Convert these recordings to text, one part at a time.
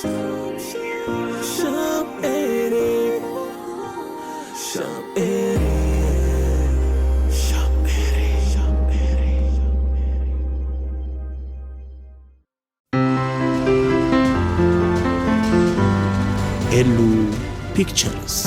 Shop eighty. Shop eighty. Shop eighty. Shop eighty. Elu Pictures.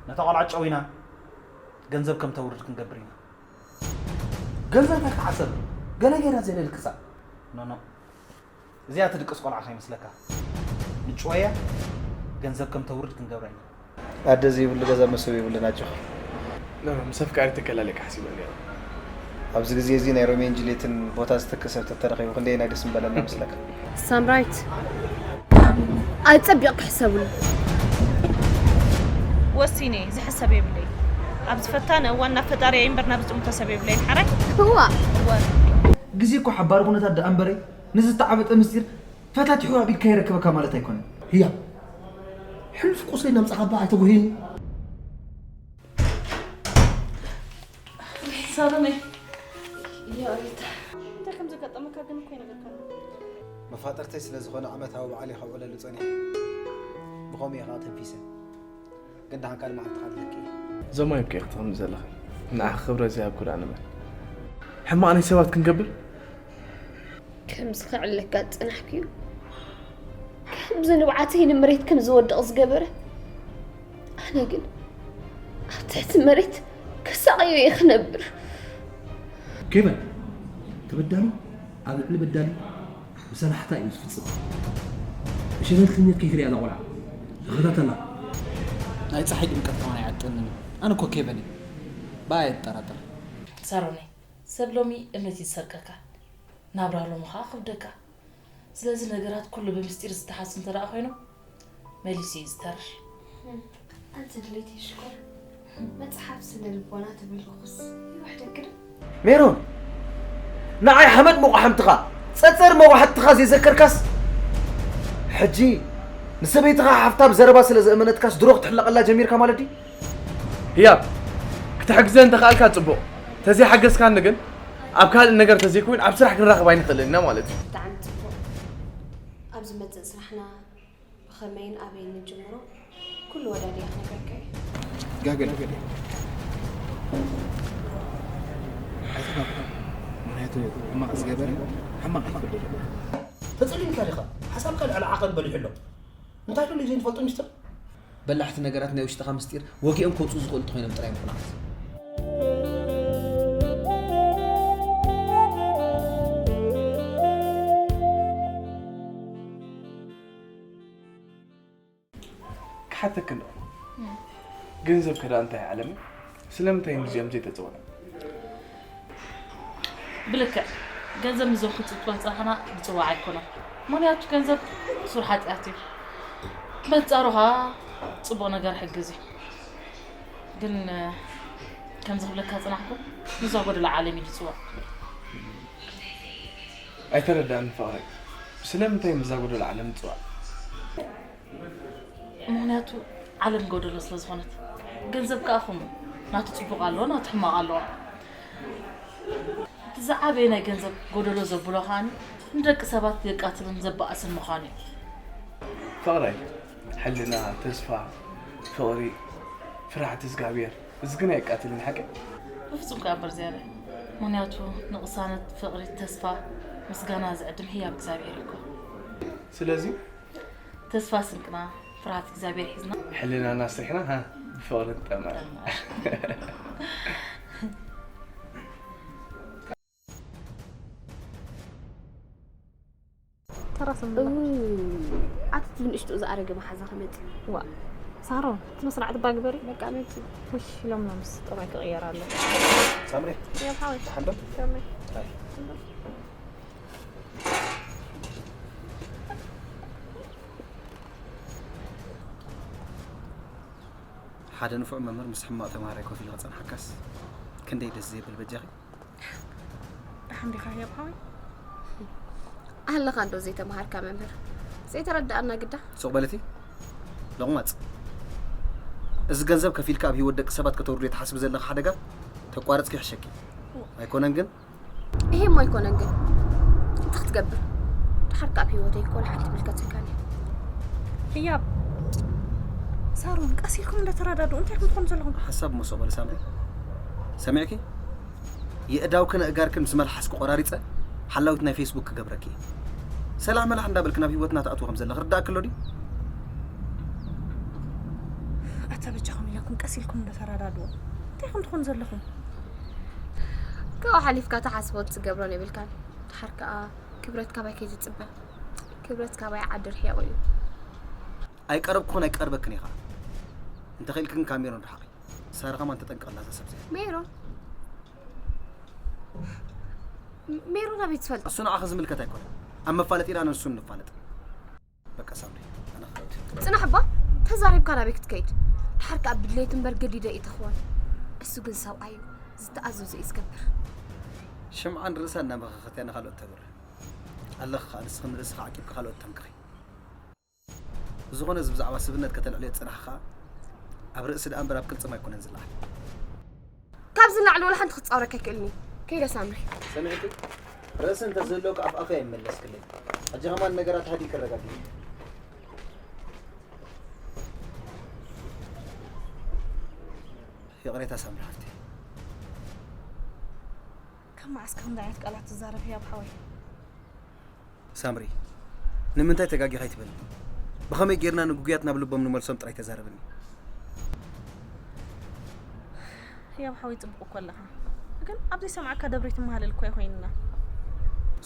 ነታ ቆልዓ ጨዊና ገንዘብ ከም ተውርድ ክንገብር ኢና። ገንዘብ እንታይ ክትሓሰብ? ገለ ጌራ ዘይነልክሳ። ኖ፣ ኖ። እዚኣ ትድቅስ ቆልዓ ከይመስለካ። ንጭወያ ገንዘብ ከም ተውርድ ክንገብራ ኢና። ኣደ ዘይብሉ ገዛ መሰብ የብሉን ኣጆኻ። ኖ፣ ኖ፣ ምስ ኣፍቃሪ ተከላለ ክሓሲበ ነይሩ። ኣብዚ ግዜ እዚ ናይ ሮሜን ጁልየትን ቦታ ዝተክእ ሰብ ተተረኺቡ ክንደየናይ ደስ ምበለና መስለካ? ሳምራይት፣ ኣጸቢቕኪ ሕሰብሉ። ወሲነ፣ ዝሕሰብ የብለይ። ኣብ ዝፈታነ እዋን ናብ ፈጣሪ እምበር ናብ ዝጥምቶ ሰብ የብለይን። ሓራይ? እዋ። እወ። ግዜ እኮ ሓባሪ ኩነታት ደኣ እምበረይ፣ ንዝተዓበጠ ምስጢር ፈታቲሑ ኣብ ኢድካ ይረክበካ ማለት ኣይኮነን። ህያ፣ ሕሉፍ ቁስለይ እናምጻኻ እባ ኣይተጉህይኒ። ሳሮነይ። ያ ሪታ። እንታይ ከም ዘጋጠመካ ግን እኮ ይነገርካኒ። መፋጥርተይ ስለ ዝኾነ ዓመታዊ በዓል እየ ከብዕለሉ ጸኒሐ። ብኸምኡ እየ ኸኣ ተንፊሰ። ግን ደሓን ካልእ መዓልቲ ከኣ ኣለኪ። ዞማይ እኮ ኢኺ ትቕምጥ ዘለኺ። ንዓኺ ክብረት ዘይሃብኩ ደኣ ንመን? ሕማቕ ናይ ሰባት ክንገብር? ከምዚ ከዕለካ ዝጸናሕኩ እዩ። ከምዚ ንብዓተይ ንመሬት ከም ዝወድቕ ዝገበረ፣ ኣነ ግን ኣብ ትሕቲ መሬት ከሳቕዮ እየ ክነብር። ኬቨን፣ ተበዳሊ ኣብ ልዕሊ በዳሊ ብሰላሕታ እዩ ዝፍጽም። ብሸለልተኛት ከይትሪኣ እዛ ቆልዓ። ተኸታተላ። ናይ ጸሓይ ድምቀት ከማን ኣይዓጥንን እዩ። ኣነ እኮ ኬቨን እየ። ብኣይ ኣይትጠራጠር። ሳሮነይ፣ ሰብ ሎሚ እምነት እዩ ዝሰርቀካ። ናብራ ሎሚ ኸኣ ክብደካ። ስለዚ ነገራት ኩሉ ብምስጢር ዝተሓዙ እንተ ደኣ ኮይኖም፣ መሊሱ እዩ ዝተርር። ኣንቲ ድሌት ሽኮር፣ መጽሓፍ ስነ ልቦና ትብል ርኹስ ይውሕደኪ ዶ? ሜሮን፣ ንዓይ ሓመድ መቋሕምትኻ፣ ጸጸር መዋሕድትኻ ዘይዘከርካስ፣ ሕጂ ንሰበይትኻ ሓፍታ ብዘረባ ስለ ዘእመነትካስ ድሮ ክትሕለቐላ ጀሚርካ ማለት ድዩ? ህያብ፣ ክትሕግዘ እንተኸኣልካ ጽቡቕ፣ ተዘይሓገዝካኒ ግን ኣብ ካልእ ነገር ተዘይኮይኑ ኣብ ስራሕ ክንራኸብ ኣይንኽእልን ኢና ማለት እዩ። ብጣዕሚ ጽቡቕ። ኣብ ዝመጽእ ስራሕና ብኸመይን ኣበይን ንጅምሮ ኩሉ ወዳዲኣ ክነግረካ እየ። ጋገል። ኣይተኻፍኣ። ምኽንያቱ ሕማቕ ዝገበረ ሕማቕ ኣይፍርድን። ተጸሊምካ ዲኻ? ሓሳብካ ልዕሊ ዓቐን በሊሑ ኣሎ። እንታይ ደልዩ ዘይንፈልጦ ሚስጥር? በላሕቲ ነገራት ናይ ውሽጥኻ ምስጢር ወጊኦም ከውጽኡ ዝኽእሉ እንተኾይኖም ጥራይ ምቕናት። ሓተክ እንዶ፣ ገንዘብ ከዳ እንታይ ዓለም? ስለምንታይ እዮም እዚኦም ዘይተፅውዑ? ብልክዕ ገንዘብ ንዞም ክትፅውዕ ዝፀናሕና ብፅዋዕ ኣይኮነን። ምክንያቱ ገንዘብ ሱር ሓጢኣት እዩ። በንፃሩ ከዓ ፅቡቕ ነገር ሕግዝ እዩ። ግን ከምዚ ክብለካ ፅናሕኩ፣ ንዛ ጎደሎ ዓለም እዩ ዝፅዋዕ። ኣይተረዳእን ፍቕረይ፣ ስለምንታይ ምዛ ጎደሎ ዓለም ምፅዋዕ? ምክንያቱ ዓለም ጎደሎ ስለ ዝኾነት። ገንዘብ ከዓ ኹም ናቱ ፅቡቕ ኣለዎ፣ ናቱ ሕማቕ ኣለዎ። እቲ ዝዓበየ ናይ ገንዘብ ጎደሎ ዘብሎ ከዓኒ ንደቂ ሰባት ዘቃትልን ዘባእስን ምዃኑ እዩ። ፍቕረይ፣ ሕልና፣ ተስፋ፣ ፍቕሪ፣ ፍርሃት እግዚኣብሔር፣ እዚ ግን ኣየቃትልን ሓቂ? ብፍጹም ከኣ እምበር ዝያዳ። ምኽንያቱ ንቕሳነት፣ ፍቕሪ፣ ተስፋ፣ ምስጋና ዝዕድም ህያብ እግዚኣብሔር እዩ እኮ። ስለዚ ተስፋ ስንቅና ፍርሃት እግዚኣብሔር ሒዝና። ሕልናና ኣስሪሕና ሃ ብፍቕሪ ንጠመር። ተራስም ኣቲ ትብል ንእሽቶ ዝኣረገ መሓዛ ከመጽእ ዋ ሳሮን እቲ መስራዕ ትባ ግበሪ። በቃ መጽእ ውሽ ኢሎም ሎምስ ጠባይ ክቕየር ኣሎ። ሳምሪ ያብሓወይ ተሓንዶ ከመይ ታይ ሓደ ንፉዕ መምህር ምስ ሕማቕ ተማሃራይ ኮፍ ኢሉ ክጸንሓካስ ክንደይ ደስ ዘብል በጃኺ። ደሓን ዲኻ ህያብ ሓወይ? ኣለኻ እንዶ ዘይተምሃርካ መምህር ዘይተረዳኣና ግዳ ሱቕ በለቲ ለቑማጽ። እዚ ገንዘብ ከፊልካ ኣብ ህይወት ደቂ ሰባት ከተውርዶ ትሓስብ ዘለኻ ሓደጋ ተቋርጽኪ ይሕሸኪ። ኣይኮነን ግን ይሄም ኣይኮነን ግን እንታይ ክትገብር ድሓር ካብ ህይወተይ ኮነ ሓንቲ ምልከተካን እያ ህያብ ሳሮን ቀስ ኢልኩም እንዳተረዳድኡ እንታይ ኢኹም ትኾኑ ዘለኹም? ሓሳብ ሞ ሱቕ በሊ ሳምሪ። ሰሚዕኪ? የእዳውክን ኣእጋርክን ምስ መልሓስኪ ቆራሪጸ ሓላዊት ናይ ፌስቡክ ክገብረኪ እየ። ሰላሕ መላሕ እንዳበልኪ ናብ ህይወትና ትኣትዊ ከም ዘለኺ ርዳእኪ ኣሎ ድዩ? ኣታ በጃኹም ኢለኩም ቀስ ኢልኩም እንዳተረዳድኡ እንታይ ኢኹም ትኾኑ ዘለኹም? ካብኡ ሓሊፍካ ትሓስቦን ትገብሮን የብልካን ድሓር ከኣ ክብረት ካባይ ከይትጽበ ክብረት ካባይ ዓዲ ርሒቑ እዩ ኣይቀረብኩኽን ኣይቀርበክን ኢኻ። እንተኽኢልክን ካብ ሜሮን ርሓቒ። ሳራ ኸማን ተጠንቀቕላ እዛ ሰብ እዚኣ። ሜሮን ሜሮን ኣበይ ትፈልጥ እሱ ንዓኺ ዝምልከት ኣይኮነን። ኣብ መፋለጢና ኣነ ንሱን ንፋለጥ። በቃ ሳምሪ ኣነ ክኸድ። ጽናሕ እባ ተዛሪብካ ናበይ ክትከይድ ድሓር ከኣ ብድሌት እምበር ገዲደ እዩ ተኽወን እሱ ግን ሰብኣይ እዩ ዝተኣዘዞ እዩ ዝገብር ሽምዓ ንርእሳ እናመኸኸት እያ ንኻልኦት ተብርህ። ኣለኺ ኸኣ ንስኺ ንርእስኺ ዓቂብኪ ካልኦት ተምክኺ። ብዝኾነ እዚ ብዛዕባ ስብነት ከተልዕልዮ ዝጸናሕኺ ኸኣ ኣብ ርእሲ ደኣ እምበር ኣብ ቅልጽም ኣይኮነን ዝለዓል። ካብዚ ንላዕሊ ወላ ሓንቲ ክትጻወረካ ኣይክእልን እዩ ከይደ ሳምሪ ሰሚዕኪ? ርእሲ እንተዝህልወኪ ኣፍ ኣፈይ ኣይምመለስክለይ። ሕጂ ኸማን ነገራት ሃዲእኪ ኣረጋግዒ። ይቕሬታ ሳምሪ ሓፍተይ። ካብ መዓስ ከምዚ ዓይነት ቃላት ትዛረብ ህያብ ሓወይ? ሳምሪ ንምንታይ ተጋጊኻ ኣይትበልኒ። ብኸመይ ጌርና ንግጉያት ናብ ልቦም ንመልሶም ጥራይ ተዛረብኒ። ህያብ ሓወይ ጽቡቕ እኮ ኣለኻ ግን ኣብ ዘይሰምዓካ ደብሪ ትመሃለል እኮ ኣይኮይንና።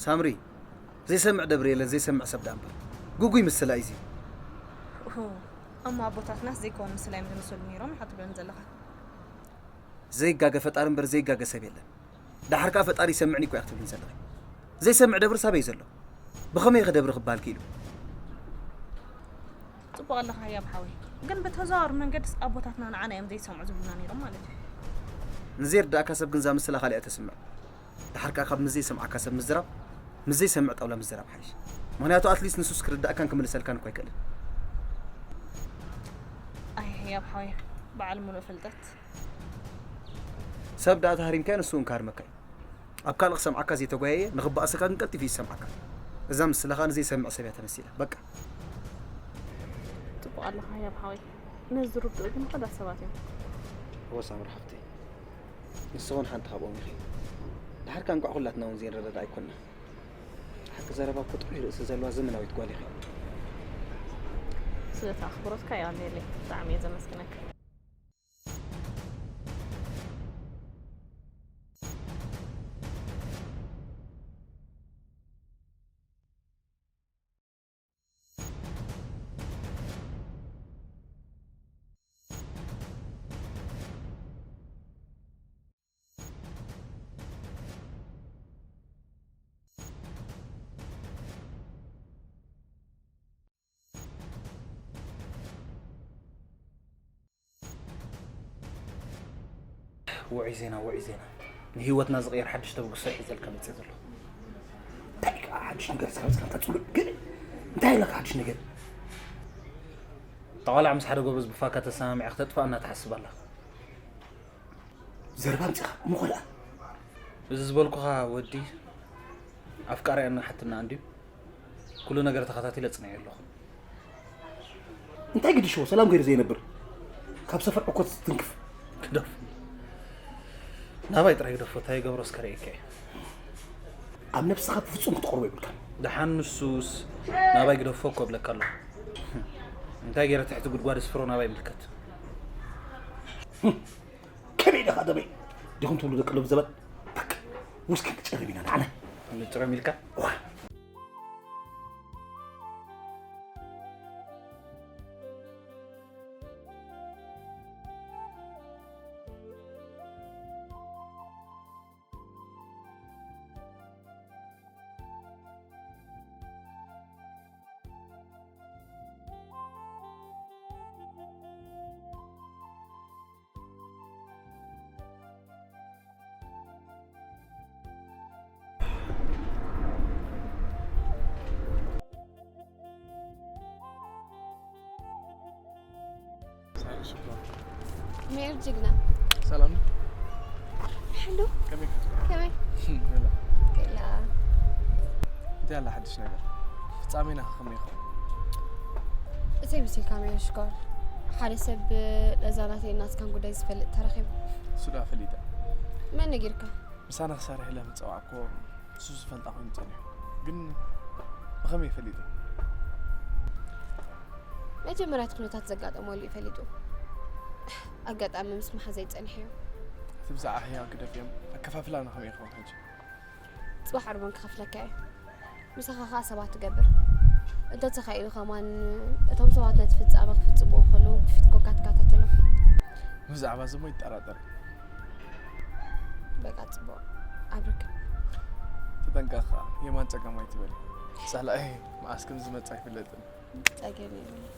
ሳምሪ ዘይሰምዕ ደብሪ የለን ዘይሰምዕ ሰብ ደኣ እምበር። ግጉይ ምስላ እዩ እዚ። ኦሆ፣ እሞ ኣቦታትናስ ዘይከውን ምስላ እዮም ዝምስሉ ነይሮም ኢኻ ትብለኒ ዘለኻ? ዘይጋገ ፈጣሪ እምበር ዘይጋገ ሰብ የለን። ደሓር ከኣ ፈጣሪ ይሰምዕኒ እኮ እያ ክትብልኒ ዘለኺ። ዘይሰምዕ ደብሪ ሳበይ ዘሎ? ብኸመይ ከ ደብሪ ክበሃል ክኢሉ? ጽቡቕ ኣለኻ ህያብ ሓወይ ግን ብተዘዋዋሪ መንገድስ ኣቦታትና ንዓና እዮም ዘይሰምዑ ዝብሉና ነይሮም ማለት እዩ። ንዘይርዳእካ ሰብ ግን እዛ ምስላ ካልእ እያ ተስምዕ። ደሓር ከኣ ካብ ምስ ዘይሰምዓካ ሰብ ምዝራብ ምስ ዘይሰምዕ ጣውላ ምዝራብ ሓይሽ። ምኽንያቱ ኣትሊስት ንሱስ ክርዳእካን ክምልሰልካን እኮ ኣይክእልን። ኣይ ህያብ ሓወይ በዓል ሙሉእ ፍልጠት። ሰብ ደኣ ተሃሪምካዮ ንሱ እውን ክሃርመካ እዩ። ኣብ ካልእ ክሰምዓካ ዘይተጓየየ ንኽበኣሰካ ግን ቀልጢፉ እዩ ዝሰምዓካ። እዛ ምስላ ከኣ ንዘይሰምዕ ሰብ እያ ተመሲላ። በቃ። ጽቡቕ ኣለኻ ህያብ ሓወይ ነዚ ዝርድኡ ግን ውሑዳት ሰባት እዮም። እወ ሳምሪ ሓፍተይ ንስኺ እውን ሓንቲ ካብኦም ኢኺ። ደሓር ከኣ እንቋዕ ኩላትና እውን ዘይንረዳዳእ ኣይኮንና። ሓቂ ዘረባ እኮ ጥዑይ ርእሲ ዘለዋ ዘመናዊት ጓል ኢኺ። ስለቲ ኣኽብሮትካ የቐንየለይ ብጣዕሚ እየ ዘመስግነካ። ውዑይ ዜና፣ ውዑይ ዜና። ንህይወትና ዝቕየር ሓድሽ ተበግሶ ሒዘልካ መፅእ ዘሎ። እንታይ ከዓ ሓድሽ ነገር ስካ ስካ ተፅሉእ ግን እንታይ ኣለካ ሓድሽ ነገር? ተቓላዕ ምስ ሓደ ጎበዝ ብፋካ ተሰማሚዐ ክተጥፋእና ትሓስብ ኣለኻ። ዘረባ ኣምፂኻ እሞ ኸልኣ። እዚ ዝበልኩኻ ወዲ ኣፍቃሪ ኣና ሓትና እንድዩ። ኩሉ ነገር ተኸታቲለ ጽንዐ ኣለኹ። እንታይ ግድሽዎ ሰላም ገይሩ ዘይነብር ካብ ሰፈር ዕኮት ዝትንክፍ። ግደፎ። ናባይ ጥራይ ግደፎ፣ እንታይ ይገብሮ እስከ ርእየካ እየ። ኣብ ነብስኻ ብፍጹም ክትቕርቦ ይብልካ። ደሓን ንሱስ ናባይ ግደፎ እኮ እብለካ ኣለኹ። እንታይ ገይረ ትሕቲ ጉድጓድ ስፍሮ ናባይ ምልከት። ከመይ ኢኻ ደበይ ዲኹም ትብሉ ደቂ ሎሚ ዘበን። በቃ ውስኪ ክጨርብ ኢና ንዓና። ንጭረም ኢልካ? ዋ። ሜር ጅግና። ሰላም ነው? ሄሎ። ከመይ ክትብል? ከመይ? ገላ። ገላ። እንታይ ኣላ ሓድሽ ነገር? ፍጻሜና ከመይ ይኸውን? እሰይ ብሲልካ ሜር ሽኮር። ሓደ ሰብ ለዛ ናተይ ናትካን ጉዳይ ዝፈልጥ ተረኺቡ። እሱ ዳ ፈሊጠ። መን ነጊርካ? ምሳና ክሰርሕ ኢለ ምጸዋዕኮ እሱ ዝፈልጣ ኮይኑ ጸኒሑ። ግን ብኸመይ ፈሊጡ? መጀመርያ እቲ ኩነታት ዘጋጠመሉ እዩ ፈሊጡ። ኣጋጣሚ ምስ መሓዘይ ጸኒሐዮ። እቲ ብዛዕባ ህያው ግደፍ እዮም ኣከፋፍላና ከመይ ይኸውን ሕጂ? ጽባሕ ዕርቦን ክኸፍለካ እየ። ምሳኻ ኸኣ ሰባት ትገብር። እንተተኻኢሉ ከማን እቶም ሰባት ነቲ ፍጻመ ክፍጽምዎ ከለዉ ብፊት ኮንካ ትከታተሎም። ብዛዕባ እዚ እሞ ይጠራጠር። በቃ ጽቡቕ። ኣብ ርክብ። ተጠንቀቕ ኸኣ፣ የማን ጸጋም ኣይትበል። ጸላኢ መዓስ ከም ዝመጽእ ኣይፍለጥን። ጸገም የብሉን።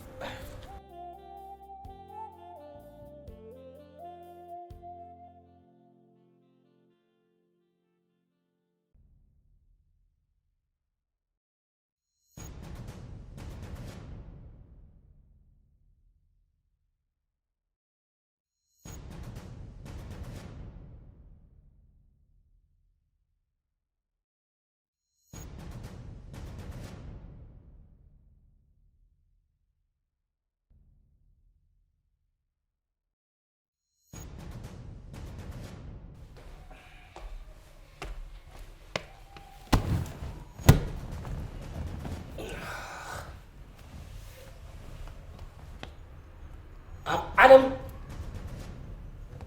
ኣብ ዓለም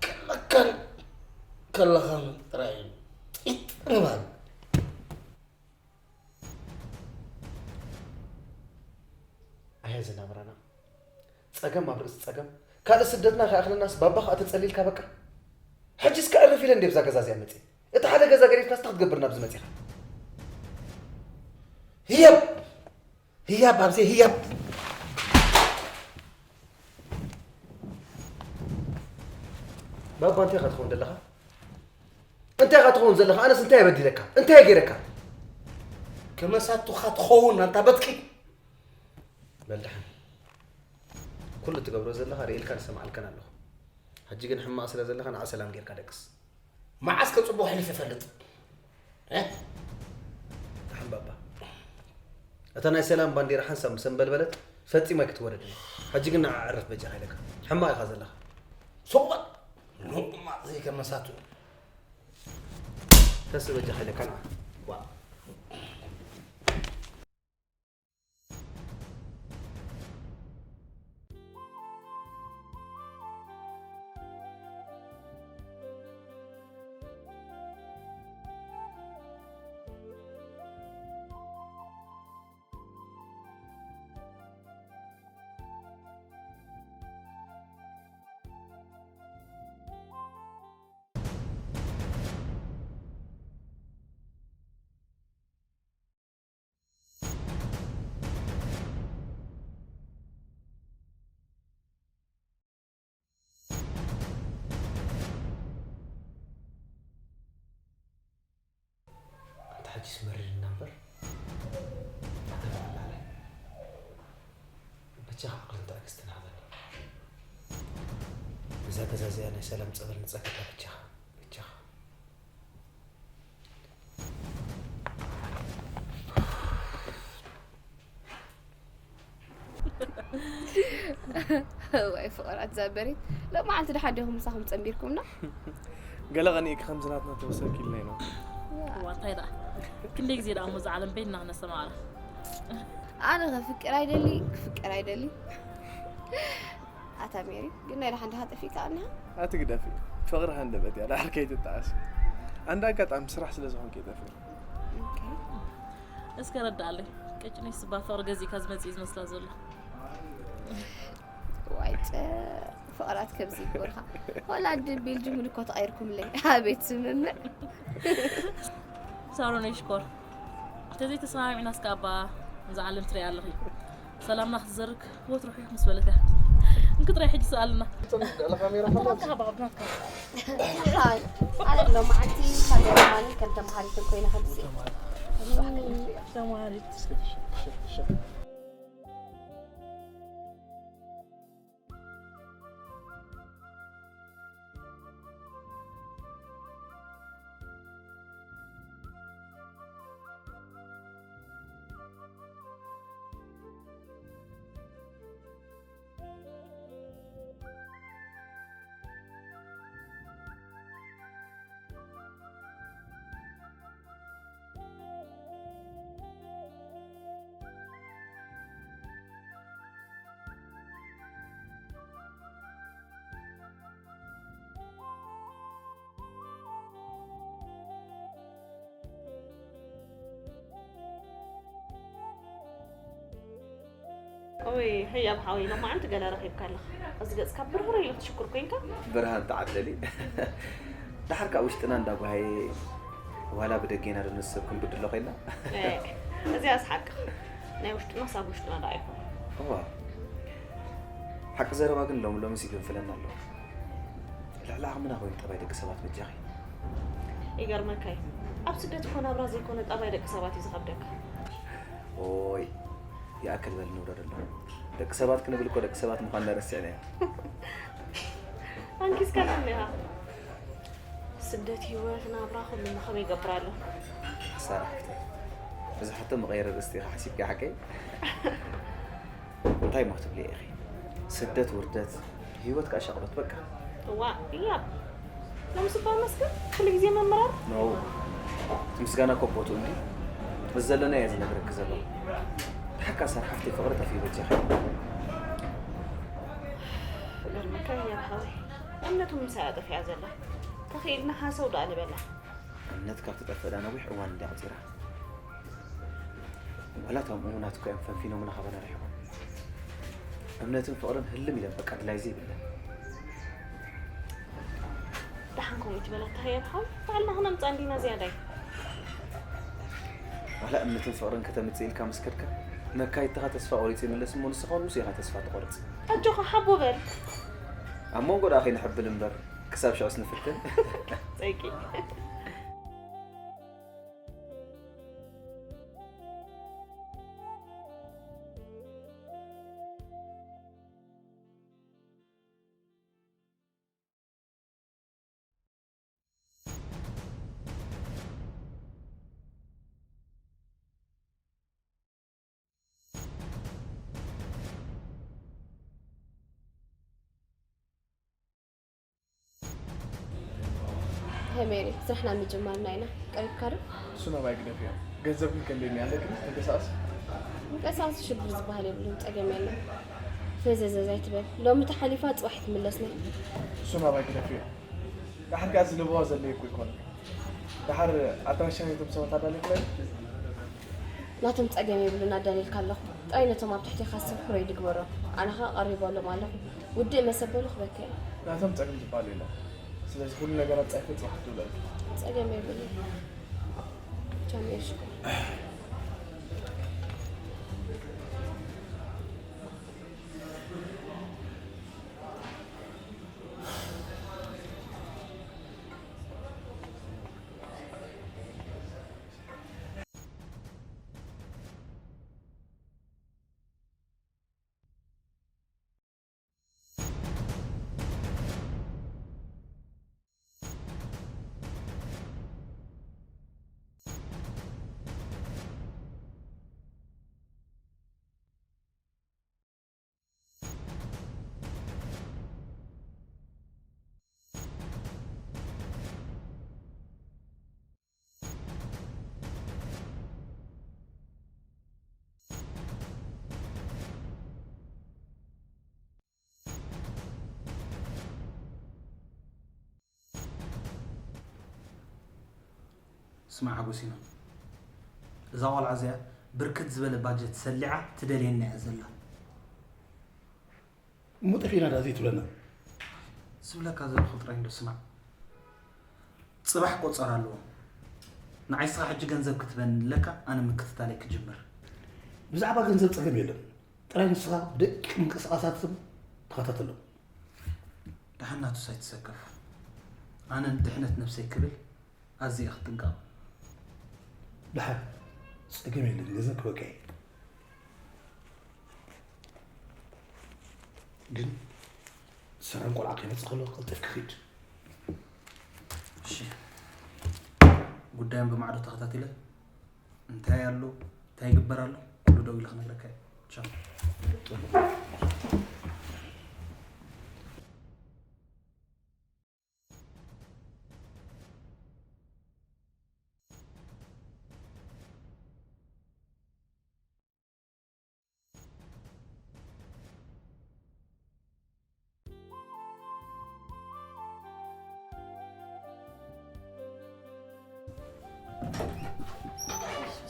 ከለካን ከለኻን ጥራይ እዩ ጢጥ ምባል። ኣያ ዝናብራና ጸገም ኣብ ርእሲ ጸገም፣ ካልእ ስደትና ከይኣኽለናስ ባባ ከኣ ተጸሊልካ በቃ። ሕጂስ ከዕርፍ ኢለ እንዴ ብዛ ገዛ እዚኣ መጽየ? እቲ ሓደ ገዛ ገዲፍካስ እንታይ ክትገብር ናብዚ መጺኻ? ህያብ! ህያብ ኣብዘይ ህያብ! ባባ እንታይ ኢኻ ትኸውን ዘለኻ? እንታይ ኢኻ ትኸውን ዘለኻ? ኣነስ እንታይ እየ በዲለካ? እንታይ እየ ገይረካ? ከመሳቱኻ ትኸውን ኣንታ በትኪ። በል ደሓን። ኩሉ ትገብሮ ዘለኻ ርእየልካን ሰማዕልካን ኣለኹ። ሕጂ ግን ሕማቕ ስለ ዘለኻ ንዓ ሰላም ጌርካ ደቅስ። መዓስ ከ ጽቡቕ ኣሕሊፈ እፈልጥ? እ? ደሓን ባባ። እታ ናይ ሰላም ባንዴራ ሓንሳብ ምስ ኣንበልበለት ፈጺማ ኣይክትወርድን እያ። ሕጂ ግን ንዓ ዕረፍ በጃኻ ኢለካ። ሕማቕ ኢኻ ዘለኻ። ሱቕ በል። ሎቕማጽ ዘይከመሳቱ። ተስ በጃኻ ኢለካ ንዓ። ዋ። ሕጂስ መሪርና እምበር ኣተባዕላለ። በጃኻ ዓቕልን ትዕግስትን ሃበኒ። እዛ ገዛ እዚኣ ናይ ሰላም ጸበል ንጸገላ በጃኻ፣ በጃኻ። ዋይ ፍቕራት ዛበሪት፣ ሎመዓልቲ ደሓን ዲኹም ምሳኹም ጸንቢርኩምና? ገለ ቀኒእኪ ከምዚ ናትና ተወሰኪ ኢልና ኢና። እዋ እንታይ ደኣ፣ ክንደይ ግዜ ደኣ እሞ እዛ ዓለም በይንና ክነስተማቕራ? ኣነ ከፍቅር ኣይደሊ ክፍቀር ኣይደሊ። ኣታ ሜሪ ግን ናይ ደሓን ደሓ ጠፊእካ ኣኒሃ? ኣትግደፊ፣ ፍቕሪ ሃንደበት እያ፣ ዳሕር ከይትጠዓሲ። ኣንድ ኣጋጣሚ ስራሕ ስለ ዝኾንኪ እየ ጠፊኡ። ኦኬ። እስከ ረዳኣለይ፣ ቅጭነይ ስባ ፍቕሪ ገዚእካ ዝመጽእ እዩ ዝመስላ ዘሎ። ዋይ ጨ ፍቕራት ከምዚ ይጎርኻ። ሆላንድ ቤልጅም እውን እኮ ተቐይርኩምለይ። ኣቤት ስምምዕ። ሳሮነይ ሽኮር፣ ተዘይተሰማሚዕና እስከ ኣባ እዛ ዓለም ትሪኣ ኣለኺ። ሰላምና ክትዘርግ ወትሩ ሒኽ ምስ በለት እያ። እንክጥራይ ሕጂ ስኣልና። ኣነ ሎማዓንቲ ካሜራ ማንን ከም ተምሃሪትን ኮይነ ከምዚ ተምሃሪት ኦይ ህያብ ሓወይ ሎማዓንቲ ገለ ረኺብካ ኣለኻ። እዚ ገጽካ ብርህርህ ኢሉ ክትሽኩር ኮይንካ። ብርሃን ተዓደሊ። ደሓር ከኣ ውሽጥና እንዳጓሃየ ዋላ ብደጌና ዶ ነዚ ሰብ ክንብድሎ ኮይንና። እዚኣስ ሓቅኻ። ናይ ውሽጥናስ ኣብ ውሽጥና ደኣ ይኹን። እዋ ሓቂ ዘረባ ግን ሎሚ ሎምስ ይግንፍለና ኣሎ። ልዕሊ ዓቕምና ኮይኑ ጠባይ ደቂ ሰባት በጃኺ። ይገርመካ እዩ ኣብ ስደት እኮ ናብራ ዘይኮነ ጠባይ ደቂ ሰባት እዩ ዝኸብደካ። ኦይ ይኣክል በል ንውረደሉ። ደቂ ሰባት ክንብል እኮ ደቂ ሰባት ምዃንና ረሲዕናዮ። ኣንኪስካኒ እኒኻ። ስደት ህይወት ናብራ ኩሉ ከመይ ይገብር ኣሎ? ሳራ ሓፍተይ፣ እዚ ሕቶ መቐየሪ ኣርእስቲ ኢኻ ሓሲብካዮ ሓቀይ? እንታይ እሞ ክትብልዮ ኢኺ? ስደት ውርደት፣ ህይወት ከኣ ሻቕሎት በቃ። እዋእ ህያብ፣ ሎምስ እባ መስክር ኩሉ ግዜ ምምራር። ኖው፣ እቲ ምስጋና እኮ ቦትኡ እንድዩ። ምስ ዘለናዮ እየ ዝነግረኪ ዘለኹ። ደሓር ከኣ ሳራ ሓፍተይ ፍቕሪ ጠፊኡ በጃኺ። ይገርመካ ህያብ ሓወይ፣ እምነቱ ምሳይ እያ ጠፊኣ ዘላ። ተኽኢልና ሃሰው ደኣ ንበላ። እምነት ካብ ትጠፍእ ደኣ ነዊሕ እዋን እንድያ ኣቑጺራ። ዋላ እቶም እሙናት እኮ እዮም ፈንፊኖምና ካባና ርሒቖም። እምነትን ፍቕርን ህልም ኢለን በቃ ድላይ ዘይብለን። ደሓን ከምኡ ይትበለካ ህያብ ሓወይ፣ ባዕልና ክነምጻ እንዲና ዝያዳይ። ዋላ እምነትን ፍቕርን ከተምጽእ ኢልካ ምስ ከድካ መካይድትኻ ተስፋ ቆሪጹ ይምለስ እሞ ንስኻ እውን ምስኡ ኢኻ ተስፋ ትቖርጽ። ኣጆኻ ሓቦ በል። ኣብ መንጎ ደኣ ከይንሕብል እምበር ክሳብ ሽዑስ ንፍትን። ጸይቂ። ሄሜሪ፣ ስራሕና ምጅማርና ኢና። ቀሪብካ ዶ? እሱ ናባይ ግደፍዮ። ገንዘብ ግን ከንደይ ኣለኪ? ተንቀሳቐሲ። ምንቀሳቐሲ ሽግር ዝበሃል የብሉን፣ ጸገም የለን። ፈዘዘዝ ኣይትበል። ሎሚ ተሓሊፋ ጽባሕ ትምለስና። እሱ ናባይ ግደፍዮ። ደሓር ከኣ እዚ ለበዋ ዘለይ እኮ ኣይኮነን። ደሓር ኣድራሻ ናይቶም ሰባት ኣዳሊኹ? ናቶም ጸገም የብሉን ኣዳሊልካ ኣለኹ። ጥራይ ነቶም ኣብ ትሕቴኻ ዝሰርሑ ሬዲ ግበሮም። ኣነ ኸኣ ቀሪበሎም ኣለኹ። ውድእ መሰበሉ ክበካ እየ። ናቶም ጸገም ዝበሃል የለን። ስለዚ ኩሉ ነገር ኣጻይፈ ጽባሕ ክትውለድ። ጸገም የብሉን። ቻሜ ሽኮር። ስማዕ ሓጎሲኖ፣ እዛ ቆልዓ እዚኣ ብርክት ዝበለ ባጀት ሰሊዓ ትደልየና እያ ዘላ። እሞ ጠፊእና ዳ ዘይትብለና? ዝብለካ ዘለኹ ጥራይ እንዶ ስማዕ። ጽባሕ ቆጸራ ኣለዎ። ንዓይ ስኻ ሕጂ ገንዘብ ክትበኒ ኣለካ፣ ኣነ ምክትታለይ ክጅምር። ብዛዕባ ገንዘብ ጸገም የለን። ጥራይ ንስኻ ብደቂቕ ምንቅስቓሳትም ተኸታተሎም። ደሓን ናቱስ ኣይትሰከፍ። ኣነ ንድሕነት ነብሰይ ክብል ኣዝየ ክጥንቀቕ። ደሓን ጸገም የለን፣ ገንዘብ ክበቅዕ እዩ። ግን ሰራን ቆልዓ ከይመጽእ ከሎ ቀልጢፍካ ኺድ። እሺ፣ ጉዳዮም ብማዕዶ ተኸታቲለ እንታይ ኣሎ እንታይ ይግበር ኣሎ ኩሉ ደው ኢለ ክነግረካ እየ። ቻው።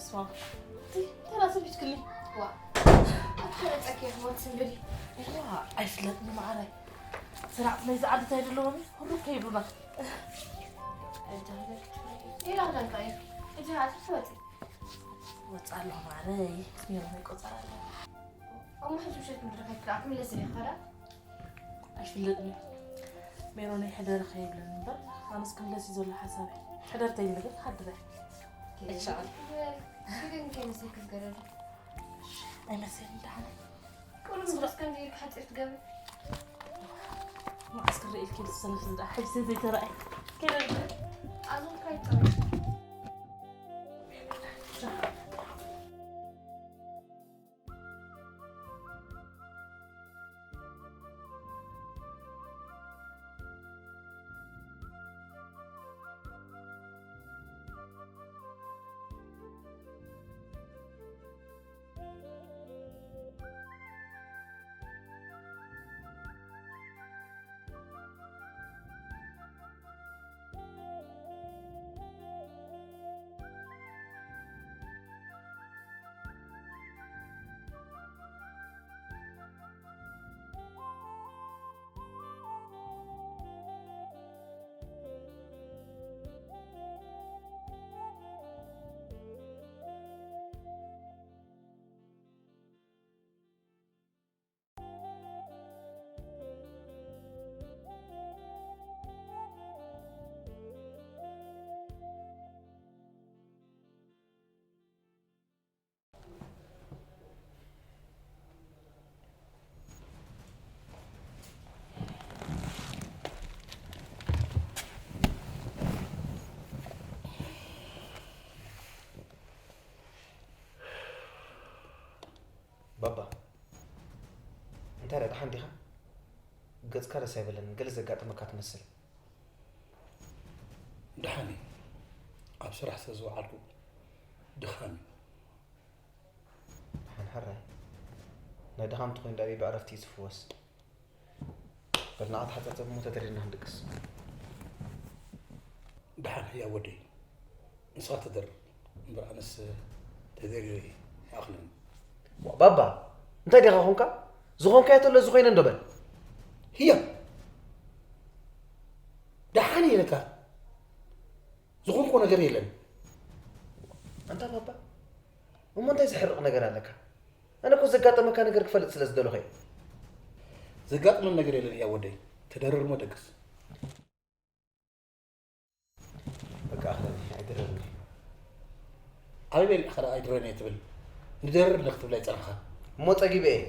ስማ ተራ ሰቢትክኒ ዋ ኣትከረጸኪ ሕሞት ስንግዲ ዋ ኣይፍለጥኒ ማዕረይ ስራዕት ናይ ዝዓዲ እንታይ ዘለዎም ኩሉ ከይብሉና ኢላ ዳንካ እዩ እቲ ኣትር ትወፂ ወፃ ኣለኹ ማዕረይ ስሜሮም ይቆፀር ኣለኹ እሞ ሕጂ ምሸት ምድረካት ክልኣት ምለስ ኢኻ ዳ ኣይፍለጥን እዩ ሜሮነይ ሕደሪ ከይብለኒ እምበር ኣነስ ክምለስ እዩ ዘሎ ሓሳበይ ሕደር ተይብለ ግን ክሓድር እየ ኣይትሸቐል ግን ከይመስል ክትገረዱ ኣይመስልን ደሓነ ቁልም ዝረስ ከምዚ ኢልካ ሓፂር ትገብር መዓስ ክርኢ ኢልኪ ዝሰለፍ ዝዳ ሕጅ ዘይተረኣይ ከይደርግ ኣዞም ካይጠሩ ባባ እንታይ ደኣ ደሓን ዲኻ? ገጽካ ደስ ኣይበለንን፣ ገለ ዘጋጠመካ ትመስል። ደሓን እየ፣ ኣብ ስራሕ ስለ ዝወዓልኩ ድኻም እዩ። ደሓን ሕራይ፣ ናይ ድኻም እንተኾይኑ ደኣ ብዕረፍቲ እዩ ዝፍወስ። በል ንዓ ተሓጻጸብ እሞ ተደሪርና ክንድቅስ። ደሓን ህያብ ወደይ፣ ንስኻ ተደርር እምበር ኣነስ ተደሪረ ኣይኣኽልን። ባባ እንታይ ዲኻ ኾንካ? ዝኾንካዮ ተሎ እዚ ኮይነ እንዶ በል። ህያብ ደሓን እየ ኢለካ ዝኾንኩዎ ነገር የለን። ኣንታ ባባ እሞ እንታይ ዘሕርቕ ነገር ኣለካ? ኣነ እኮ ዘጋጠመካ ነገር ክፈልጥ ስለ ዝደለኹ እየ። ዘጋጥመን ነገር የለን ህያብ ወደይ፣ ተደርር እሞ ደቅስ። በቃ ኣኽለኒ ኣይድረርኒ። ኣበይ በሊዕካ ደኣ ኣይድረን እየ ትብል? ንደርር ንክትብል ኣይጸናሕካ። እሞ ጸጊበ እየ።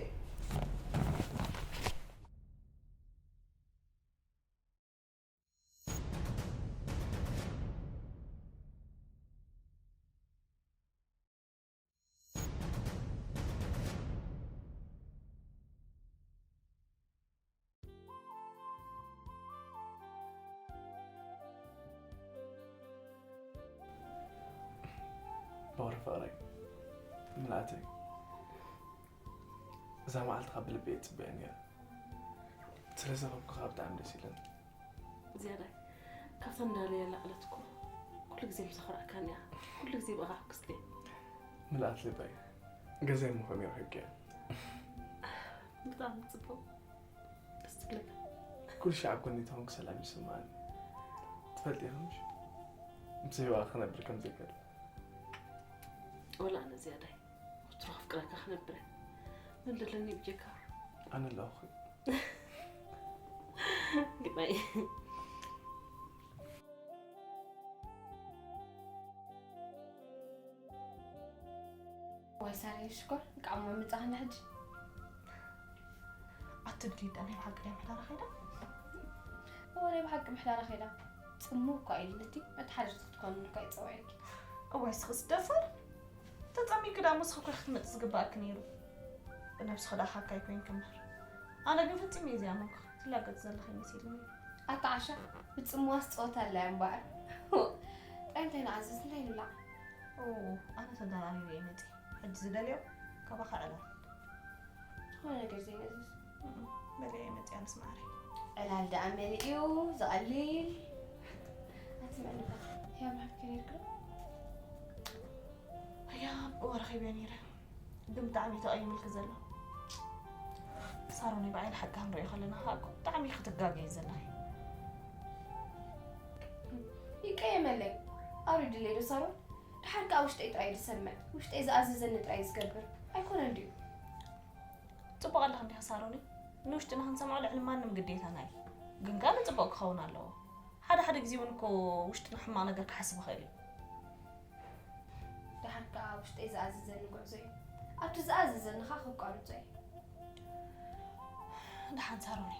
ባወር ፍቕረይ ምልኣተይ እዛ መዓልትኻ ብልቢ እየ ፅበያ ነይረ። ስለ ዝረኸብኩኻ ብጣዕሚ ደስ ኢለን። ዝያዳይ ካብታ እንዳለያ ላዕለት እኮ ኩሉ ኩሉ ግዜ ምስ ኣኹራዕካኒ እያ። ኩሉ ግዜ ብኣኻ ሕጉስቲ እየ። ምልኣት ልበይ፣ ገዛይ እሞ ከመይ ረኺብክያ? ብጣዕሚ ጽቡቕ። ደስ ትብለካ። ኩሉ ሻዕ ኣብ ጎኒ ተኾንኩ ሰላም ይስምዓኒ። ትፈልጢ ኢኺ ምሽ? ምስ ህይዋ ክነብር ከም ዘይክእል። ወላ ኣነ ዝያዳይ ወትሩ ከፍቅረካ ክነብር እየ። መን ደለኒ ብጀካ? ኣነ ኣለኹ። ግዳይ። ዋይ ሳሪ ሽኮር፣ እንቃዕ እሞ መጻኽና ሕጂ። ኣቲ ብዲዳ ናይ ብሓቂ ድያ ምሕዳራ ከይዳ? እወ፣ ናይ ብሓቂ ምሕዳራ ከይዳ። ጽምው እኳ ኢልልኪ፣ መተሓደርቲ ክትኮኒ እኳ ይጸውዐኪ። እዋይ፣ ስኽስ ደፋር። ተጸሚምኪ ደኣ እሞ ስኺ እኮ ኢኺ ክትመጽኢ ዝግባእኪ ነይሩ። ብነብስኺ ደኣ ሓካይ ኮይንኪ እምበር። ኣነ ግን ፈጺመ እየ ዘይኣመንኩኺ። ትላገጺ ዘለኺ መሲሉኒ። ኣታ ዓሻ፣ ብጽምዋስ ጸወታ ኣላ እያ እምበኣር። ጥራይ እንታይ ንኣዝዝ፣ እንታይ ንብላዕ? ኦ፣ ኣነ ተደራሪበ እየ መጺአ። ሕጂ ዝደልዮ ካባኻ ዕላል። ዝኾነ ነገር ዘይነዝዝ። እም፣ በለ እየ መጺኣ ምስ ማዕረይ። ዕላል ደኣ መን እዩ ዝቐልል? ኣቲ መዕልባ፣ ህያብ ረኺብኪ ነይርኪ ዶ? ህያብ፣ እወ ረኺበ ነይረ። ግን ብጣዕሚ እዩ ተቐይምልኪ ዘሎ። ሳሮን፣ ብዓይኒ ሓቂ ክንሪኦ ከለና ከዓ እኮ ብጣዕሚ ክትጋገዪ ዘለኺ። ይቀየመለይ። ኣውሪድለይ ዶ ሳሮን? ደሓር ከዓ ውሽጠይ ጥራይ ዝሰምዕ፣ ውሽጠይ ዝኣዘዘኒ ጥራይ ዝገብር ኣይኮነን ድዩ? ጽቡቕ ኣለኺ እንዲኺ ሳሮኒ። ንውሽጥና ክንሰምዖ ልዕሊ ማንም ግዴታና እዩ። ግን ከኣ ንጽቡቕ ክኸውን ኣለዎ። ሓደ ሓደ ግዜ እውን እኮ ውሽጥና ሕማቕ ነገር ክሓስብ ይኽእል እዩ። ደሓር ከኣ ውሽጠይ ዝኣዘዘኒ ጉዕዞ እዩ። ኣብቲ ዝኣዘዘኒ ከኣ ከቋርጾ እየ። ደሓን ሳሮኒ፣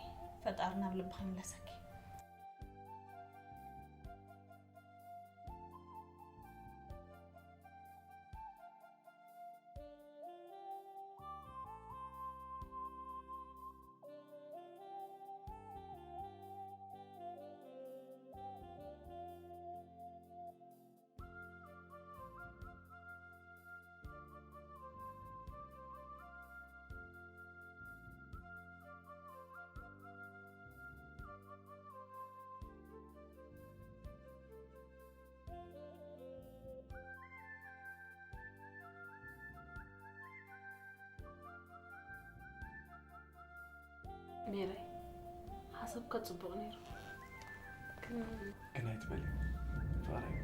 ፈጣሪ ናብ ልብኺ ይምለሰኪ። ሜረይ፣ ሓሳብካ ጽቡቕ ነይሩ። ግን ግን ኣይትበሊ ፍቕረይ።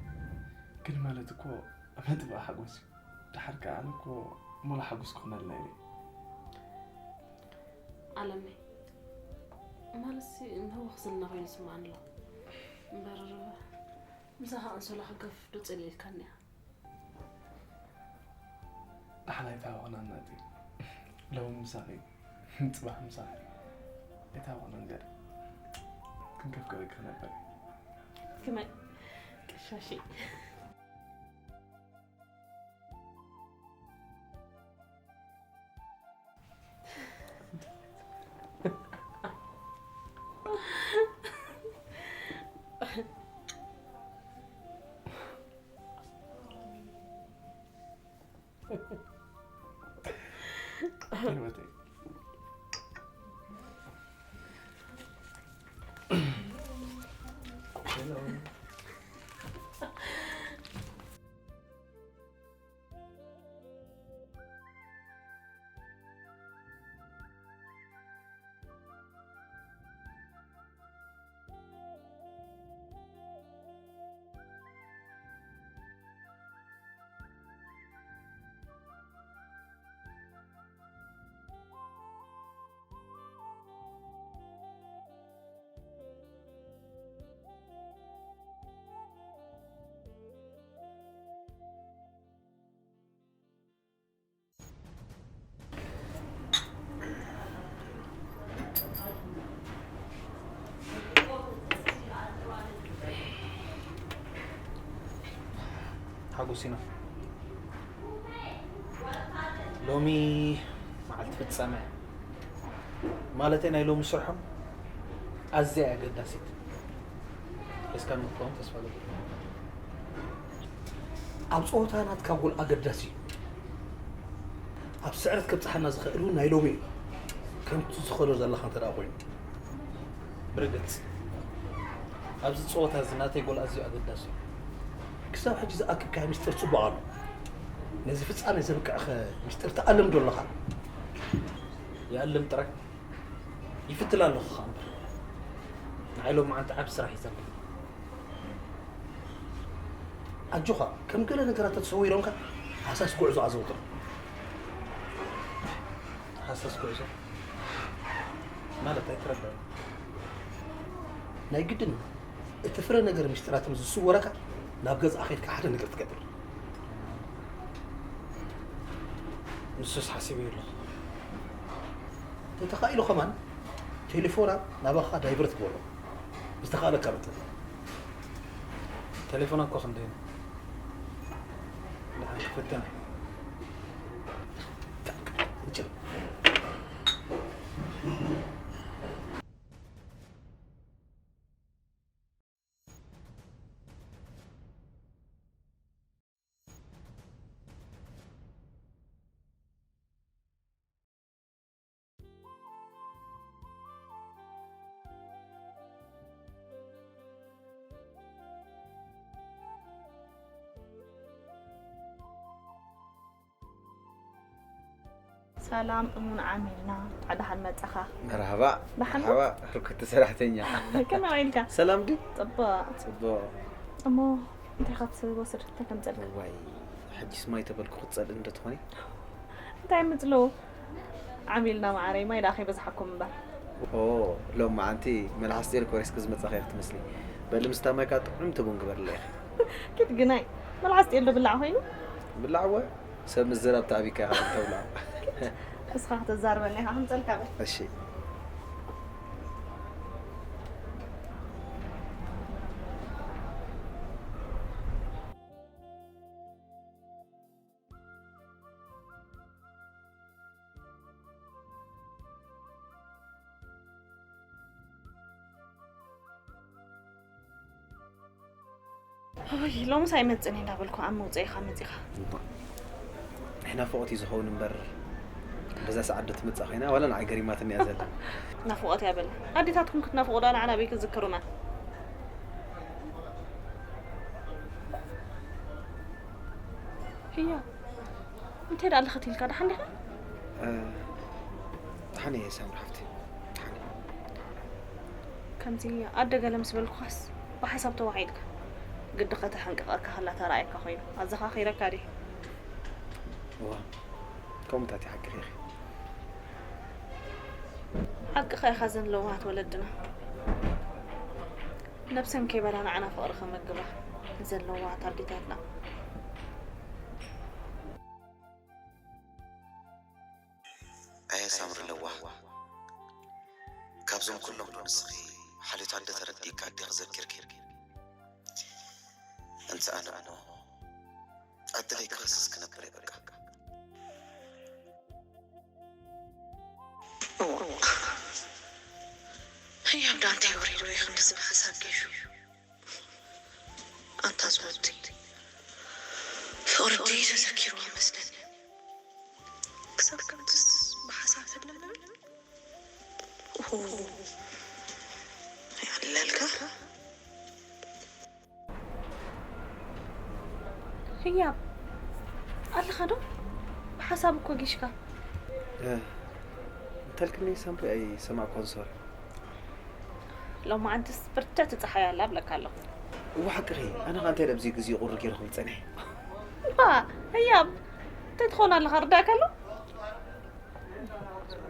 ግን ማለት እኮ መጥፍኢ ሓጎስ እዩ። ደሓር ከኣ ኣነ እኮ ሙሉእ ሓጎስ ክኾነልና ኢለ። ኣለመይ፣ ማለትሲ ንህወኽ ዘለና ኮይኑ ይስምዓኒ ኣሎ። እምበር ምሳኻ ኣንሶላ ክገፍፍ ዶ ጸሊእልካኒ እያ? ደሓን ኣይተሃወኽናን ናቲ። ሎሚ ምሳኺ፣ ጽባሕ ምሳኺ። ኣይተሃወኽናን ዝያዳ። ክንከፍቅረኪ ክነበር። ከመይ? ቀሻሺ። ሓጎሲና ሎሚ መዓልቲ ፍጻመ ማለተይ ናይ ሎሚ ስርሖም ኣዝያ ኣገዳሲት ሒዝካ ንክትከውን ተስፋ ገቢረ። ኣብ ጸወታ ናትካ ጎል ኣገዳሲ እዩ። ኣብ ስዕረት ከብጽሓና ዝኽእል እውን ናይ ሎሚ እዩ። ከምቲ ዝኸዶ ዘለኻ እንተ ደኣ ኮይኑ። ብርግጽ፣ ኣብዚ ጸወታ እዚ ናተይ ጎል ኣዝዩ ኣገዳሲ እዩ። ክሳብ ሕጂ ዝኣክብካዮ ምስጢር ጽቡቕ ኣሎ። ነዚ ፍጻሜ ዘብቅዕኸ ምስጢር ትኣልም ዶ ኣለኻ? ይኣልም ጥራይ። ይፍትን ኣለኹ ኸኣ እምበር። ንዓይ ሎማዓንቲ ዓቢ ስራሕ እዩ ዘለኒ። ኣጆኻ፣ ከም ገለ ነገራት ተተሰዊሮምካ ሃሳስ ጉዕዞ ኣዘውትር። ሃሳስ ጉዕዞ ማለት ኣይተረዳእኩን። ናይ ግድን እቲ ፍረ ነገር ምስጢራት ምስ ዝስወረካ ናብ ገዝኣ ከይድካ ሓደ ነገር ትገብር። ንሱስ ሓሲበዮ ኣለኹ። እንተተኻኢሉ ከማን ቴሌፎና ናባኻ ዳይቨርት ግበሮ። ዝተኻእለካ መጠን። ቴሌፎና እኮ ክንደይ ነው? ደሓን ክፍትን። ሰላም እሙን ዓሚልና፣ እንኳዕ ደሓን መጻኻ። መርሃባ። ደሓን መርሃባ። ህርኩቲ ሰራሕተኛ። ከመይ ውዒልካ? ሰላም ድዩ? ጽቡቕ። ጽቡቕ። እሞ እንታይ ኢኻ ትወስድ? እንታይ ከምጸልካ? እዋይ፣ ሕጂስ ማይ ተበልኩ ክትጸልእ እንዶ ትኾኒ? እንታይ ምጽልኡ? ዓሚልና መዓረይ፣ ማይ ደኣ ከይበዝሓኩም እምበር። ኦ፣ ሎመዓንቲ መልሓስ ጤል ኮሪስኪ ዝመጻኺ ኢኺ ትመስሊ። በሊ ምስታ ማይካ ጥዕምቲ ቡን ግበርለይ ኢኺ። ኪድ ግናይ፣ መልሓስ ጤል ዶ ብላዕ ኮይኑ? ብላዕወ፣ ሰብ ምስ ዘራብ ተኣቢካ ኢኻ ተብላ። እስኻ ከተዛርበኒ ኢኻ፣ ከምጸልካ በል። እሺ። ኦይ፣ ሎምስ ኣይመጽእን እየ እንዳበልኩ ኣብ መውጽኢኻ መጺኻ። እምባ፣ ናይ ናፍቖት እዩ ዝኸውን እምበር፣ በዛ ሰዓት ዶ ትመጽእ ኮይና፣ ዋላ ንዓይ ገሪማትኒ እያ ዘላ። ናፍቖት እያ በል። ኣዴታትኩም ክትናፍቑ ዶ ንዓና ኣበይ ክዝክሩና? ህያ፣ እንታይ ደኣ ኣለኸት ኢልካ፣ ደሓን ዲኻ? እ፣ ደሓን እየ ሳምሪ ሓፍቲ፣ ደሓን እየ። ከምዚ ኣደ ገለ ምስ በልኩኻስ ብሓሳብ ተዋዒልካ። ግዲ ከተሐንቅቐካ ከላ ተራእየካ ኮይኑ። ኣዘኻኺረካ ድየ? እዋ፣ ከምኡታት ሓቅኺ ኢኺ። ሓቅኻ ኢኻ፣ እዘን ለዋሃት ወለድና ነብሰን ከይበላ ንዓና ፍቕሪ ከመግባ፣ እዘን ለዋሃት ኣዴታትና። ኣየ ሳምሪ ለዋህ፣ ካብዞም ኩሎም ዶ ንስኺ ሓልዮት ኣደ ተረዲእካ ኣዴኺ ዘኪርኪ? እንተ ኣነ እሞ ኣድለይ ክኸስስ ክነብር እየ በቃ። ህያብ ዳንተ ወሪዱ ወይ ክንድዚ ብሓሳብ ገይሹ። ኣንታ ዝወዲ ፍቕሪ ድዩ ተዘኪሩ ይመስለኒ። ክሳብ ከምትስ ብሓሳብ ፈለመ። ኦ፣ ይዕለልካ። ህያብ ኣለኻ ዶ? ብሓሳብ እኮ ጊሽካ። እ፣ እንተልክኒ ሳምሪ ኣይሰማዕኳን፣ ሶሪ። ሎማዓንትስ ብርትዕቲ ጸሓይ ኣላ እብለካ ኣለኹ። እወ ሓቅኺ፣ ኣነ ኸኣ እንታይ ኣብዚ ግዜ ቁሪ ገይረ ክብል ጸኒሐ። እባ፣ ህያብ፣ እንታይ ትኾን ኣለኻ ርዳእካ ኣሎ?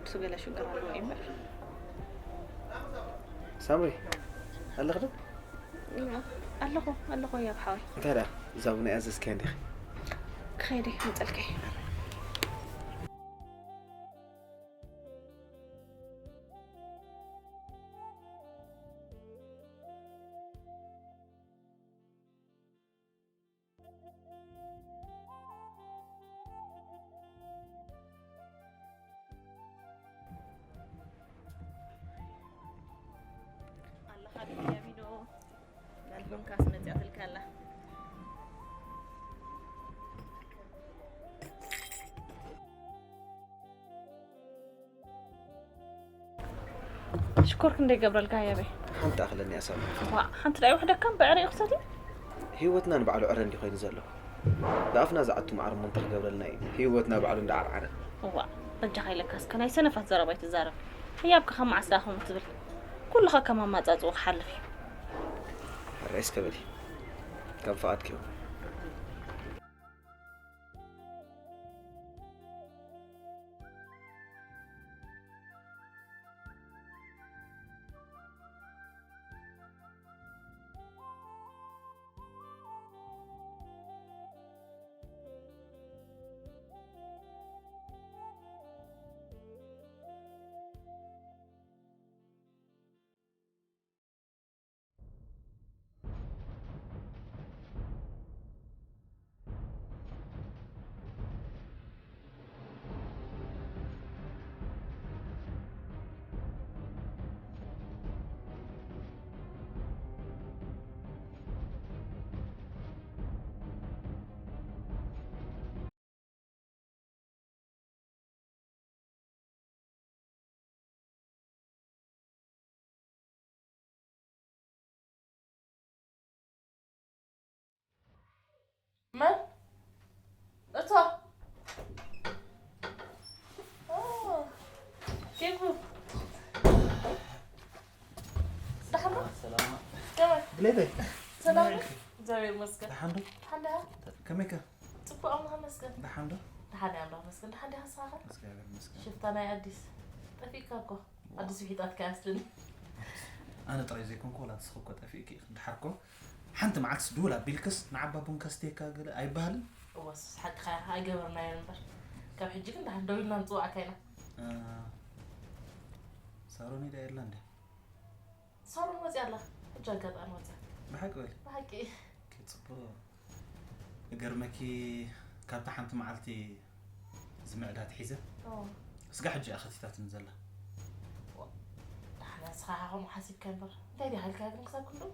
ንሱ ገለ ሽግር ኣለዎ እዩ እምበር። ሳምሪ፣ ኣለኺ ዶ? ኣለኹ፣ ኣለኹ ህያብ ሓወይ። እንታይ ደኣ፣ እዛ ቡን ኣይኣዘዝክያን ዲኺ? ክኸይድ እየ፣ ክመጸልካ እየ። ኣለኻ ቢንያሚኖ፣ ጋልፎንካስ መጺኣትልካ ኣላ። ሽኮር ክንደይ ገብረልካ ህያበይ? ሓንቲ ኣኽለኒ እያ ሳሚ። ዋ፣ ሓንቲ ዳይ ውሕደካ ብዕረ እዩ ክሰትዩ? ህይወትና ንባዕሉ ዕረ እንዲ ኮይኑ ዘሎ። ብኣፍና ዝኣቱ መዓር እሞ እንተ ክገብረልና እዩ ህይወትና ባዕሉ እንዳ ዓርዓረ። እዋ፣ በጃኻ ኢለካ እስከ ናይ ሰነፋት ዘረባ ኣይትዛረብ። ህያብካ ካብ መዓስ ደኣ ከምኡ ትብል? ኩሉ ከከም ኣማጻጽኡ ክሓልፍ እዩ። ሕራይ እስከ በሊ። ከም ፍቓድኪ ይኹን። መን? እቶ። ኦ፣ ኬኩ። ደሓን ዶ? ሰላም። ከመይ? ድሌተይ። ሰላም ዶ? እግዚኣብሔር ይመስገን። ደሓን ዶ? ደሓን ዲኻ? ከመይካ? ጽቡቕ፣ ኣምላኽ ይመስገን። ደሓን ዶ? ደሓን እየ፣ ኣምላኽ ይመስገን። ደሓን ዲኻ ንስኻ ኸ? እግዚኣብሔር ይመስገን። ሽፍታ ናይ ኣዲስ። ጠፊእካ እኮ። ኣዲስ ውሒጣትካ እያ መስለኒ። ኣነ ጥራይ ዘይኮንኩ፣ ዋላ ንስኺ እኮ ጠፊእኪ ኢኺ። ድሓር እኮ ሓንቲ መዓልትስ ድውል ኣቢልክስ ንዓባ ቡን ከስትየካ ገለ ኣይበሃልን? እወ፣ ሱስ ሓቅኻ ኢኻ፣ ኣይገበርናዮን እምበር። ካብ ሕጂ ግን ደሓን ደዊልና ንጽውዓካ ኢና። እ፣ ሳሮን ኢዳ የላ እንደ? ሳሮን ወጺኣ ኣላ። ሕጂ ኣጋጣሚ ወጺኣ። ብሓቂ በሊ። ብሓቂ። ኦኬ፣ ጽቡቕ። እገርመኪ፣ ካብታ ሓንቲ መዓልቲ ዝምዕዳ ትሒዘ፣ ኦ። ስጋ ሕጂ እያ ከቲታትኒ ዘላ። ዋ፣ ንስኻ ከምኡ ሓሲብካ እምበር፣ እንታይ ዲኻ ኢልካ ግን ክሳብ ክንድኡ?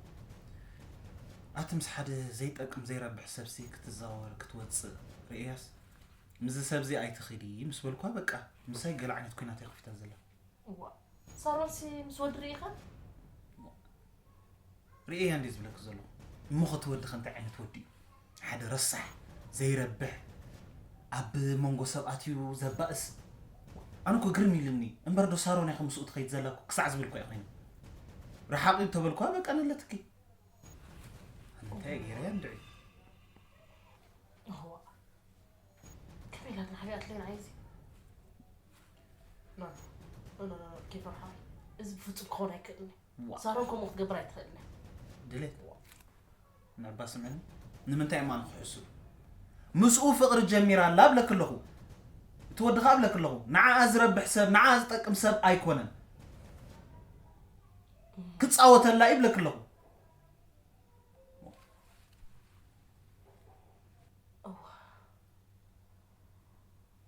ኣቲ ምስ ሓደ ዘይጠቅም ዘይረብሕ ሰብሲ ክትዘዋወር ክትወጽእ ርእያስ፣ ምስዚ ሰብዚ ኣይትኺዲ ምስ በልኳ፣ በቃ፣ ምሳይ ገለ ዓይነት ኲናት እያ ከፊታ ዘላ። እዋ፣ ሳሮንሲ ምስ ወዲ ርኢኻ? ርእየያ እንዴ ዝብለኪ ዘለኹ። እሞ ኸ እቲ ወዲ ኸ እንታይ ዓይነት ወዲ እዩ? ሓደ ረሳሕ፣ ዘይረብሕ፣ ኣብ መንጎ ሰብ ኣትዩ ዘባእስ። ኣነ እኮ ግርም ኢልኒ። እምበር ዶ ሳሮን እያ ኸ ምስኡ ትኸይድ ዘላ እኮ ክሳዕ ዝብል እኮ እየ ኾይነ። ረሓቕ እዩ ተበልኳ በቃ ነለትኪ። ኣነ እንታይ እየ ገይረያ እንድዒ? እዋ፣ ከመይ ኢላ ግን ሓቢኣትለይ ንዓይ እዚ? ኖ፣ ኖ፣ ኖ፣ ኖ፣ ኖ፣ ኖ፣ ኬፈርሓ። እዚ ብፍጹም ክኸውን ኣይክእልን እዩ። ዋ። ሳሮን ከምኡ ክትገብር ኣይትኽእልን እያ። ድሌት። ንዕባ ስምዕኒ። ንምንታይ እማ ንኽሕሱ? ምስኡ ፍቕሪ ጀሚራ ኣላ እብለኪ ኣለኹ። እቲ ወዲ ኸኣ እብለኪ ኣለኹ። ንዓኣ ዝረብሕ ሰብ፣ ንዓኣ ዝጠቅም ሰብ ኣይኮነን። ክጻወተላ እዩ እብለኪ ኣለኹ። እዋ።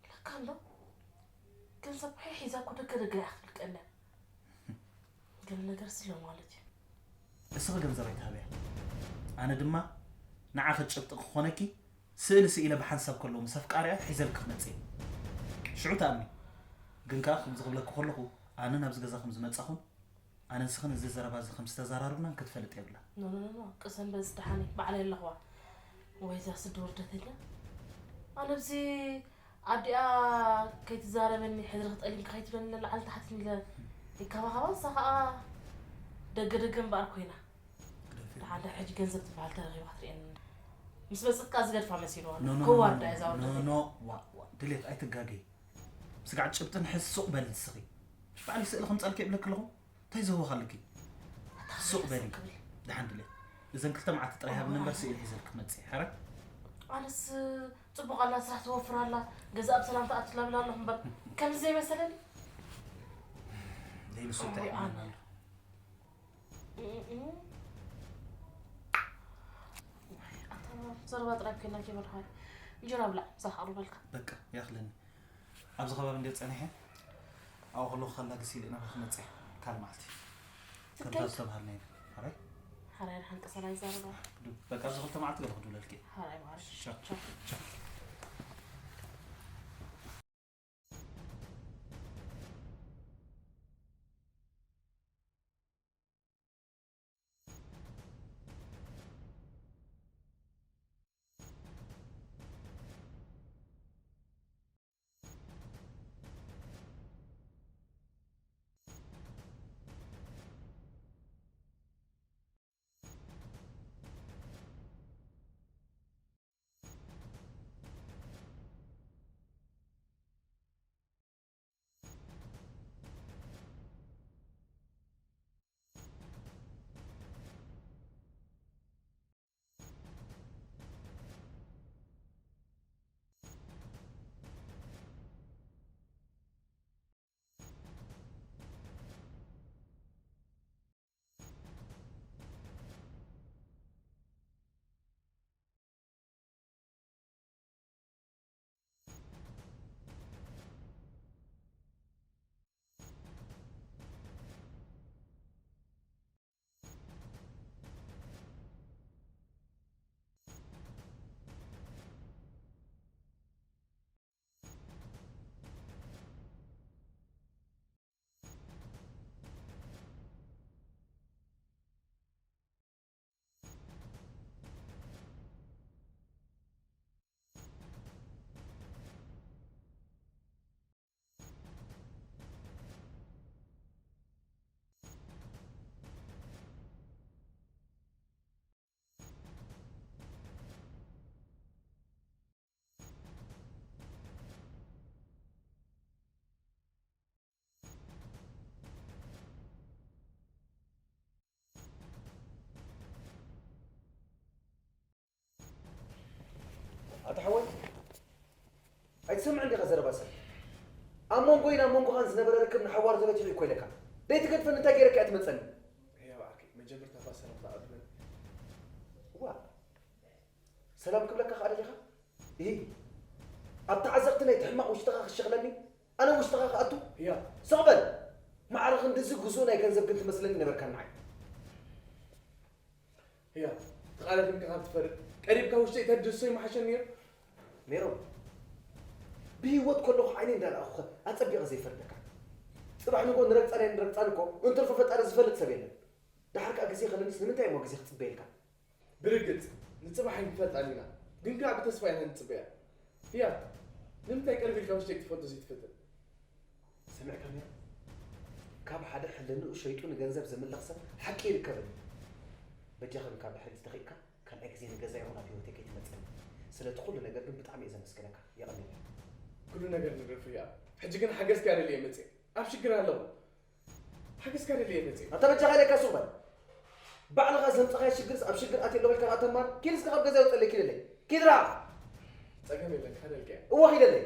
ለካ ኣሎ። ገንዘብ ሒዛ እኮ ደገ ደገ እያ ክትልቀና። ገለ ነገር ስለ ማለት እዩ። እስኺ ገንዘብ ኣይትሃብያ። ኣነ ድማ ንዓኺ ጭብጢ ክኾነኪ ስእሊ ስኢለ ብሓንሳብ ከለዉ ምስ ኣፍቃሪኣ ሒዘልኪ ክመጽእ እየ። ሽዑ ትኣምኒ። ግን ከኣ ከምዚ ክብለኪ ከለኹ ኣነ ናብዚ ገዛ ከም ዝመጻኹን ኣነ ንስኽን እዚ ዘረባ እዚ ከም ዝተዘራረብናን ክትፈልጥ የብላን። ኖ፣ ኖ፣ ኖ፣ ኖ፣ ቅሰን በዚ ደሓነይ፣ ባዕለይ ኣለኽዋ። ወይ እዛ ስዲ ወርደተኛ። ኣነ ኣብዚ ኣዲኣ ከይትዛረበኒ፣ ሕድሪ ክጠሊምካ ከይትብለኒ ኢለ ላዕሊ ታሕቲ ኢለ ይከባኸባ፣ ንሳ ኸኣ ደገ ደገ እምበኣር ኮይና። ግደፊ። ደሓን ሕጂ ገንዘብ ትበሃል ተረኺባ ክትርእየኒ። ምስ መጸት ከኣ ዝገድፋ መሲልዋ ኣሎ። ኖ፣ ኖ፣ ኖ፣ ከዋርዳ ኖ፣ እያ እዛ ኖ፣ ወርደተኛ። ኖ፣ ዋ፣ ዋ፣ ድሌት ኣይትጋገይ። ስጋዕ ጭብጥን ሕዚ ሱቕ በሊ ንስኺ። ምሽ ባዕለይ ስእሊ ከምጸልኪ እብለኪ ኣለኹ። እንታይ ዘህወኻልኪ? ኣታ ሱቕ በሊ። ክብል። ደሓን ድሌት። እዘን ክልተ መዓልቲ ጥራይ ሃብኒ እምበር ስእሊ ሒዘልኪ ክመጽእ እየ። ሕራይ? ኣነስ ጽቡቕ ኣላ፣ ስራሕ ትወፍር ኣላ፣ ገዛ ብሰላም ትኣቱ ላብል ኣለኹ እምበር፣ ከምዚ ዘይመሰለኒ። ደይሉ ሱቕ እንታይ እሞ ይዕመል ኣነ? ኣሎ? እም፣ እም። ኣታ ዘረባ ጥራይ ኮይና ከይበልኻ። እንጀራ ብላዕ፣ ምሳሕ ኣቕርበልካ። በቃ፣ ይኣኽለኒ። ኣብዚ ከባቢ እንድየ ጸኒሐ፣ ኣብኡ ከለኹ ከላ ግሲ ኢለ ናባኺ ክመጽእ እየ። ካልእ መዓልቲ። ትከይድ? ከምታ ዝተባሃልና ኢና። ሓራይ? ሓራይ፣ ደሓን ቀሰላ ይዛረባ። በቃ፣ ኣብዚ ክልተ መዓልቲ ገለ ክድውለልኪ እየ። ሓራይ፣ ማዕረ። ቻው። ቻው። ቻው። ስምዕ እንዲኻ ዘረባ ሰብ። ኣብ መንጎይን ኣብ መንጎኻን ዝነበረ ርክብ ንሓዋር ተበቲሑ እኮ ኢለካ። ደይትገድፈኒ እንታይ ገይረካ እያ ትመጸኒ? ህያብ ዓርከይ፣ መጀመርታ እባ ሰላምታ ኣቕርበኒ። ዋ፣ ሰላም ክብለካ ከኣ ደሊኻ? እሂ፣ ኣብቲ ዓዘቕቲ ናይቲ ሕማቕ ውሽጥኻ ክሸኽለኒ፣ ኣነ ውሽጥኻ ክኣቱ? ህያብ። ስቕ በል! ማዕረ ክንድዚ ግዙእ ናይ ገንዘብ ግን ትመስለኒ ነበርካ ንዓይ። ህያብ፣ እቲ ቃላት ግን ካብ ትፈርድ፣ ቀሪብካ ውሽጠይ ተድህሶ ይመሓሸኒ ነይሩ። ሜሮን፣ ብህይወት ከለኹ ዓይነይ እንዳረኣኹኸ ኣጸቢቐ ዘይፈርደካ። ጽባሕ ንግሆ ንረግጻን ኣይንረግጻን እኮ እንትርፎ ፈጣሪ ዝፈልጥ ሰብ የለን። ደሓር ከኣ ግዜ ከለንስ ንምንታይ እሞ ግዜ ክጽበየልካ? ብርግጽ፣ ንጽባሕ ኣይንፈልጣን ኢና፣ ግን ከኣ ብተስፋ ኢና ንጽበያ። ህያብ፣ ንምንታይ ቅርብ ኢልካ ውሽጠይ ክትፈልጦ ዘይትፈትን? ስምዕ ካሜራ፣ ካብ ሓደ ሕልንኡ ሸይጡ ንገንዘብ ዝምለኽ ሰብ ሓቂ ይርከበኒ። በጃኽን ካብ ድሕሪት ተኺእካ ካልኣይ ግዜ ንገዛ ይኹን ኣብ ህይወተይ ከይትመጸኒ። ስለቲ ኩሉ ነገር ግን ብጣዕሚ እየ ዘመስግነካ። የቐንየለይ። ኩሉ ነገር ንረፉ እያ። ሕጂ ግን ሓገዝካ ደልየ መጽየ። ኣብ ሽግር ኣለኹ። ሓገዝካ ደልየ መጽየ። ኣታ በጃኻ ኢለካ ሱቕ በል። ባዕልኻ ዘምጻኻዮ ሽግርስ ኣብ ሽግር ኣትየ ኣለኹ ኢልካ ከኣ ተማር። ኪድ እስከ ካብ ገዛ ይውጸለይ፣ ኪደለይ። ኪድ ርሓቕ። ጸገም የለን፣ ካደልከያ። እወ ኪደለይ።